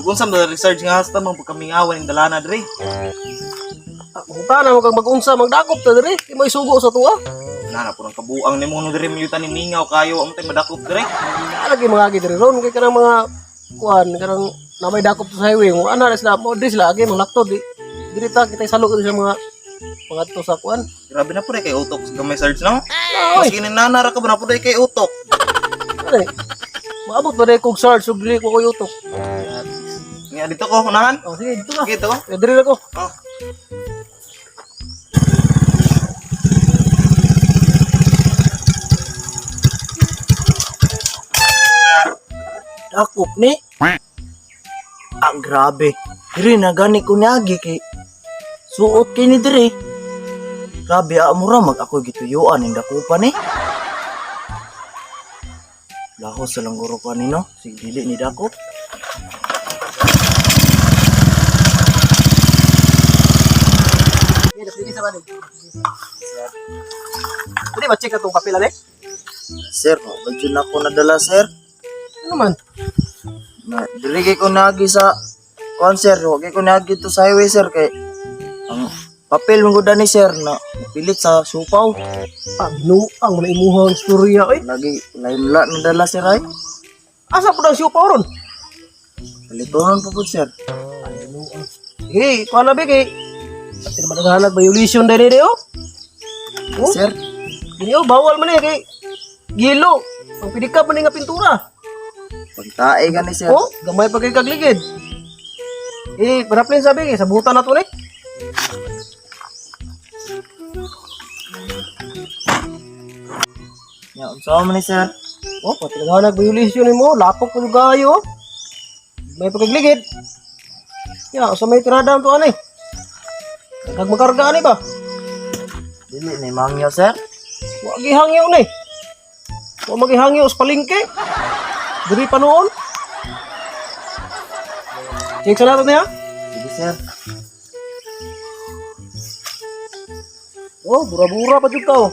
Mag-unsa man research nga hasta man pagkamingawan ning dalana diri. Ah, na mo kag mag-unsa magdakop ta diri, di mo isugo sa tuwa. Na na purang kabuang nimo no diri muyutan ni mingaw kayo ang tay madakop diri. Naa lagi mga agi diri ron kay kanang mga kuan kanang na may dakop sa highway mo ana na sila mo diri sila agi mga di diri ta kita salok diri sa mga mga to sa kuan. Grabe na pud kay utok sa gamay search no. Oy, Maski ni nana ra ka ba na pud kay utok. ano eh? Maabot ba diri kog search ug dili ko koy utok. Nga dito ko unahan. Oh, sige dito ka. Sige dito ko. Eh, diri na ko. Oh. Dakop ni. Ah, grabe. Diri na gani ko niagi kay suot kay ni diri. Grabe ah, mura mag ako gituyuan ning dakupan ni. Laho sa langguro ko nino, sig dili ni dakop. Sige, dili sa balik. Dili ba check atong papel ale? Sir, mo ba jud ako nadala, sir? Ano man? Na, diri kay ko naagi sa kuan sir, wa kay ko naagi to sa highway sir kay ang papel mo gud ani sir na pilit sa supaw. Ah, binuang man imuha ang istorya oy. Lagi lain la nadala sir ay. Asa po daw siya pa ron? Palitonon pa pud sir. Ay, binuang. Sige, kuan na be kay. Pati naman naghahanap violation diri diri oh. Oh? Sir, Dili oh, bawal man eh kay gilo. Ang pidika man ni nga pintura. pagtae gani sir. Oh, gamay pa kay kagligid. Eh, paraplin sabi kay sabutan na to ni. Ya, unsa man ni sir? Oh, pati naghahanap violation nimo, lapok ko gayo. May pagkagligid. Ya, sa may tirada to ani. Kag makarga ani ba? Dili ni mangyo sir. Wa gihangyo ni. Wa magihangyo sa palengke. Diri pa noon. Check sa nato niya. Sige sir. Oh, bura-bura pa jud ka oh.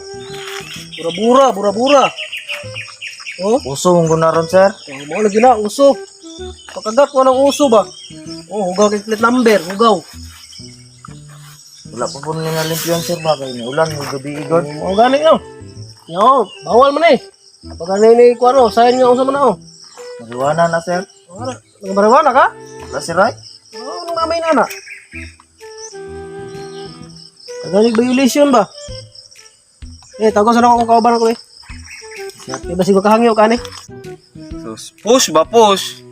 Bura-bura, bura-bura. Oh, Uso mong gunaron sir. oh mao lagi na uso. Pagkagat ko ng uso ba? Oh, hugaw kay plate number, hugaw. Wala pa po ni nalimpyon sir ba kay ni ulan mo gabi igod. Oh, mao gani no. Yo, bawal man eh. Pag gani ni kuano, sayon nga unsa man na oh. Mariwana na sir. Oh, nagmariwana ka? Wala sir ay. Oh, nung mamay na na. Kagalig violation ba? Eh, tago sa akong kauban ko eh. Sir. Di ba siguro kahangyo ka ni? Sus, push ba push?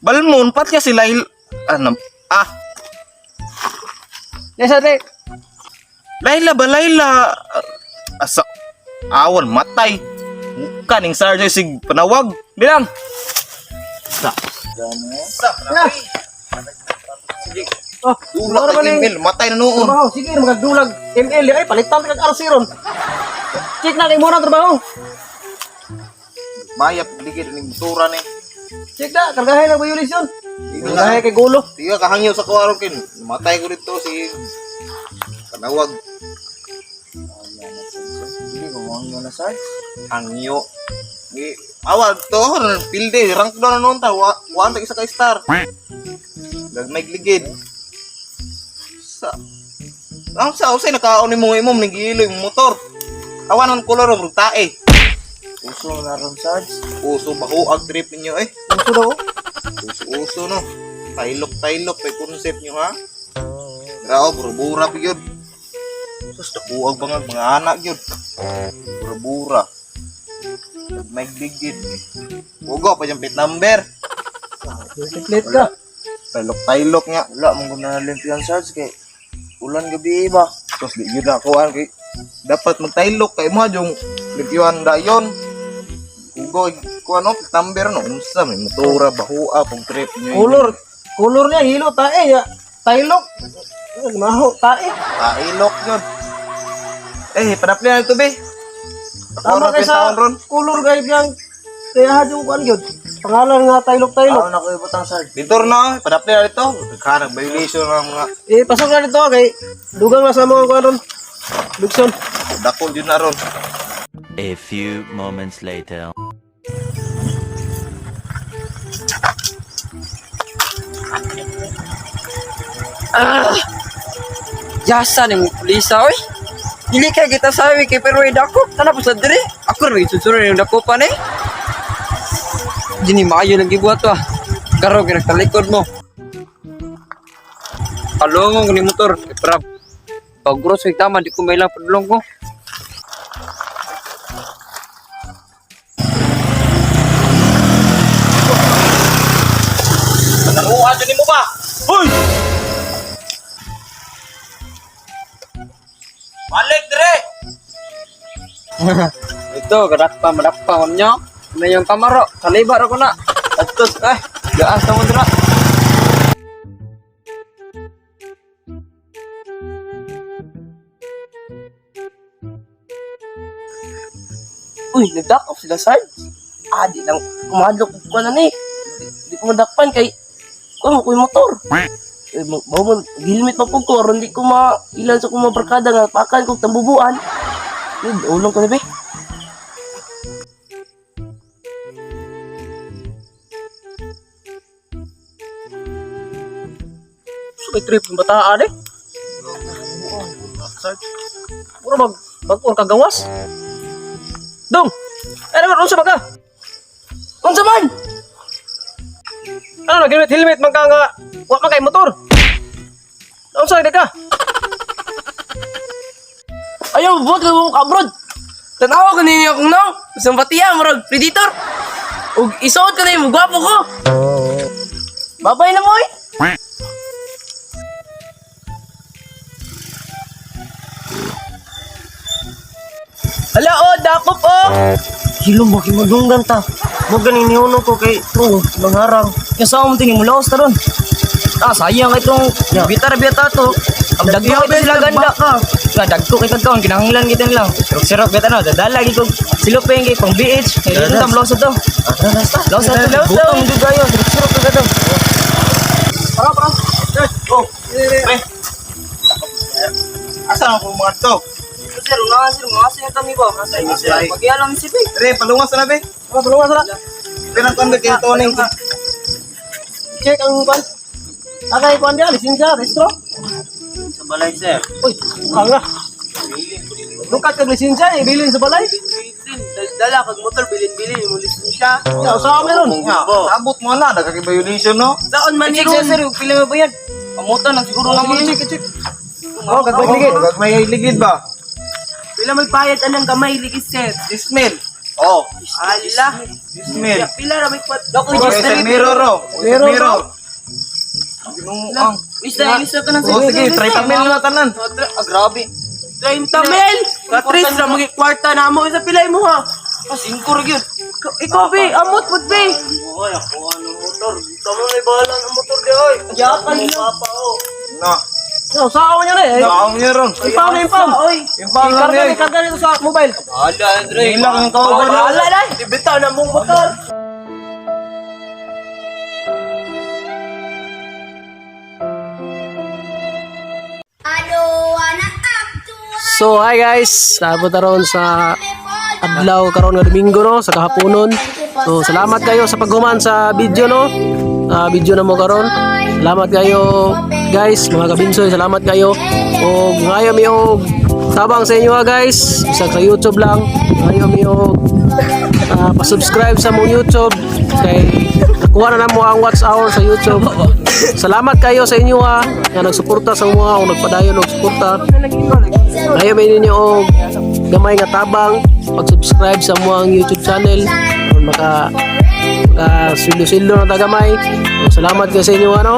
Balmon pat ya sila il ano ah Yes, ate. Laila ba Laila asa awan matay. Muka ning Sarge sig panawag bilang. Sa. Gani. Sa. Yeah. Sige. Oh, Dula ano ba kay ni? ML matay na noon. Trabaho, sige, magdulag. ML, ay, palitan kag RC ron. Check na kay muna ang trabaho. Maya pagligid ning motora ni. Check na, kargahin ang violation. Dito na. Kargahin kay gulo. Tiga kahangyo sa kuwarong kin. Matay ko dito si panawag. Dili ko mangyo na sir. Hangyo. Gi awal to pilde rank down na noon ta wa wa ta isa ka star. Gagmay ligid. Sa Ang sa usay nakaon nimo imong nigilo yung motor. Awan ang kolor og tae. Uso na ron sir. Uso baho ag trip ninyo eh. Uso daw. Uso-uso no. Tailok-tailok kay concept nyo ha. Grao bura-bura pa gyud. Sus dakuag bangag mga anak gyud. Bura-bura. May bigid. Ugo pa yung plate number. Plate ka. Tailok-tailok nga. Wala mong guna nalimpyon sir kay ulan gabi ba. Sus di gyud ako an kay dapat magtailok kay mo yung limpyuhan dayon. Ugo ko ano plate number no unsa may motora bahua pong trip nyo. Color. Color niya, hilo, tae. Ya. Tailok. Ano, Maho, tae. Tailok yun. Eh, panapli na ito be. Tama kay sa ron. color kay biyang kaya yung kuan gyud. Pangalan nga tailok tailok. Aw na ko ibutang sir. Dito na, panapli na ito. Naghanap violation ng mga Eh pasok na dito kay dugang na sa mga kuan ron. Lugson. dako yun na ron. A few moments later. Ah! Yasa ni mo pulisa oy. Dili kay kita sabi kay pero ay dako. Tana po sa diri. Ako ra susuran yung dako pa ni. Dini maayo lang gibuhat ah. Karo kay nagtalikod mo. Kalungong ni motor kay para pagros kay tama di ko may lang padulong ko. Nakuha dyan mo ba? Hoy! Balik dire! Ito, kadakpa, madakpa ko nyo. Ano yung kamaro? Kalibar ako na. Atos, ay, gaas na mo dira. Uy, nagdakop sila, Sarge. Ah, di lang, kumadlok ko na ni. Di ko madakpan kay, kuha mo ko yung motor. Eh, mo, helmet pa po ko, aron di ko ma, ilan sa kong mga barkada nga, pakan kong tambubuan. Eh, ulong ko na be. So, may trip yung bataan eh. Mura mag bag-or kagawas. Dong! Ano man, unsa ba ka? Unsa man? Ano na, helmet, helmet man ka nga, wa man kay motor. Unsa na ka? Ayaw, buhat ka mo kabrod. Tanawa ko ninyo akong naong. Isang batiya, murag, predator. Ug isuot ko na yung gwapo ko. Babay na mo eh. Hala oh, dakop oh. Hilom ba kay madunggan ta? Mo gani niuno ko kay true mangharang. Yung sa tingin mo laos taron. Ah, sayang itong bitar bita to. Ang dagko kay sila ganda. Nga dagko kay kagkaon kinahanglan kita lang. Sirok-sirok bita no, dadala gi kog silupeng kay pang BH. Kay dito tam laos to. Laos to. Gutom jud kayo, sirok-sirok ka to. Para, para. Eh, oh, pre. Asa ang mga to? Sir, una sir, mga sir kami ba? Ay. Pagialam si Big. Pre, palungas na be. Ano, tulungan sila. Pre, nang kanda kay Tony. Check ang kwan. Akay kwan diya, lisensya, restro. Sa balay sir. Uy, kang na. Lukat kag lisensya, ibilin sa balay. Dala kag motor bilin-bilin mo lisensya. Ya, usaha meron. Sabot mo na, nagkaki-violation no? Saon man ni Check sir, sir, pila mo ba yan? Pamutan lang siguro Oh, na mo. sige, check, check. Oh, kag may ligid. Kag may ligid ba? Pila may bayad anang gamay ligis sir. Dismil. Oh, Ala. dismil. Pila ra may kwat. Dako Okay, just sa mirror ro. Sa Mirror, mirror. Ginuang. Mista, mista ka ng Oh, sige, 30 mil na tanan. Ah, grabe. 30 mil. Katris ra magi kwarta na mo isa pilay mo ha. Ah, singko ra gyud. Ikaw be, amot pud be. Oy, ako ano motor. Kamo may bahala ng motor di oy. Yakan lang. Na. Ya, usaha man yan eh. Naong niya ron. Impound na impound. Oy. Impound lang Ikarga niya. ikarga nito sa mobile. Hala, Andre. Ilang ang kawagan na. Wala na. Ibitaw na mong motor. So, hi guys. Naabot na ron sa adlaw karon nga Domingo no, sa kahaponon. So, salamat kayo sa paghuman sa video no. Ah, video na mo karon. Salamat kayo guys, mga kabinsoy, salamat kayo. Og ngayo mi og tabang sa inyo ha, guys. Bisag sa YouTube lang. Ngayo mi og pa-subscribe sa mong YouTube kay nakuha na namo ang watch hour sa YouTube. Salamat kayo sa inyo ha nga nagsuporta sa mga o nagpadayon og suporta. Ayaw may ninyo og gamay nga tabang pag-subscribe sa mga YouTube channel aron maka maka sildo-sildo na tagamay. So, salamat kayo sa inyo ano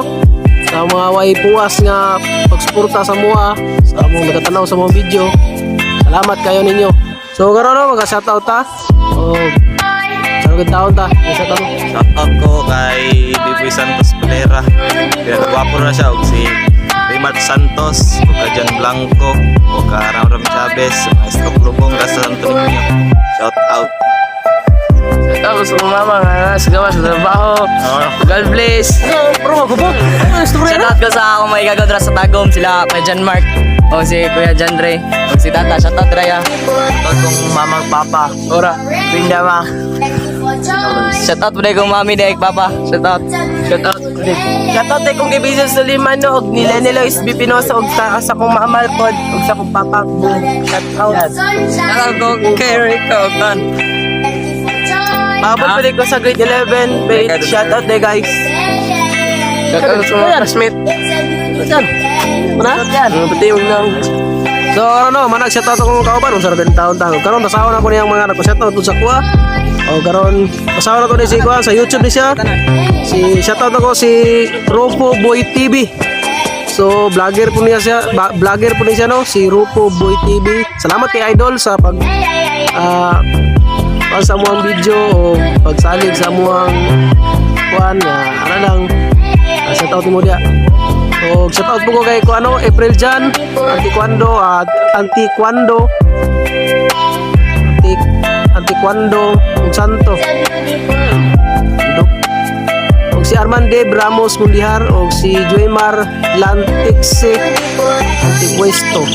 sa mga way puwas nga pagsuporta sa mua sa among nagatanaw sa mga video. Salamat kayo ninyo. So karon no maga shoutout ta. O sa taon ta. Shoutout mo. Shout out ko kay Biboy Santos Valera. Pero gwapo na siya og si Raymart Santos, o ka John Blanco, o ka Ramram Chavez, Maestro Lubong, Rasa Santo Niño. Shout out. Tapos kung mama nga sa gawas sa trabaho. God bless. Pero magubot. Ano istorya na? Shoutout ko sa akong mga igagaw dra sa Tagum, sila Kuya John Mark, o si Kuya John Ray, o si Tata, shoutout Raya. Shoutout kong mamang papa. Ora. Pinda ma. Shout out po kong mami dahil papa. Shout out. Shout out. Shout out kay kong kaibigan Suliman no, og nila nila SB Pinosa og sa akong mama pod og sa akong papa. Shout out. Shout out ko kay Rico tan. Paabot pa ko sa grade 11 page. Shout out day guys. Shout out sa mga classmate. Mana? Pati yung nang So ano, manag shout out akong kauban unsa ra taon taon. Karon basahon ako niyang mga nagpa shout out sa kuha. O karon basahon ako ni si kuha sa YouTube ni siya. Si shout out ako si Rupo Boy TV. So vlogger po niya siya, vlogger po niya siya no, si Rupo Boy TV. Salamat kay Idol sa pag pag sa muang video o pagsalig sa muang kuan nga ana lang, shout out mo diya. O shout out po ko kay kuano April Jan, Antiquando at Antiquando Anti Antiquando ug Santo. Ando. Og si Armand Ramos Mundihar og si Joymar Lantixe Antipuesto.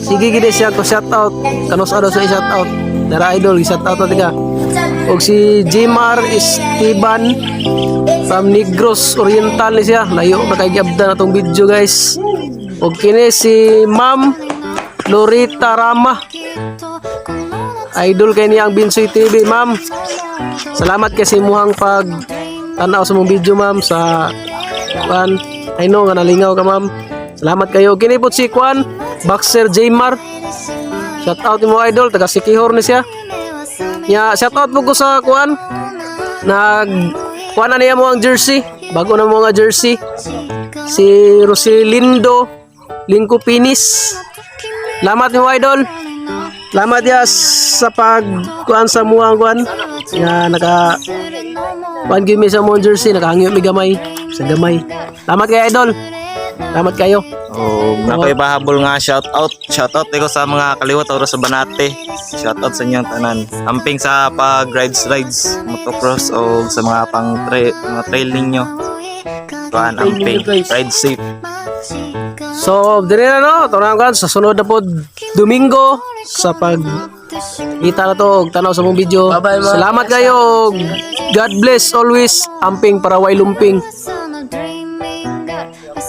Sige gid siya ko shout out. Kanos ado sa shout out. Dara idol, shout out na ka. Og si Jimar Esteban from Negros Oriental ni siya. Layo pa kay giabdan atong video, guys. Og kini si Ma'am Lorita Rama. Idol kay niya ang Binsoy TV, ma'am. Salamat kay sa imuhang pag tanaw sa mong video, ma'am, sa kuan. I know nga nalingaw ka, ma'am. Salamat kayo. Kini po si kuan Boxer Jmar. Shout out mo, idol, taga Sikihor ni siya. Ya, shout out po ko sa kuan. Nag kuan na niya mo ang jersey. Bago na mo nga jersey. Si Roselindo Lingko Pinis. Salamat mo, idol. Salamat ya sa pag kuan sa muang kuan nga naka kuan gyud mi sa mong jersey, nakahangyo mi gamay sa gamay. Salamat kay idol. Salamat kayo. Oh, nakoy pahabol nga shout out. Shout out ko sa mga kaliwat ora sa Banate. Shout out sa inyong tanan. Amping sa pag rides rides, motocross o sa mga pang mga trail ninyo. Kuan, amping, ride safe. So, dire na no, ito na sa sunod na po Domingo sa pag kita na to og tanaw sa mong video. Bye-bye, mga Salamat kayo. God bless always. Amping para way lumping. Summer dreaming got a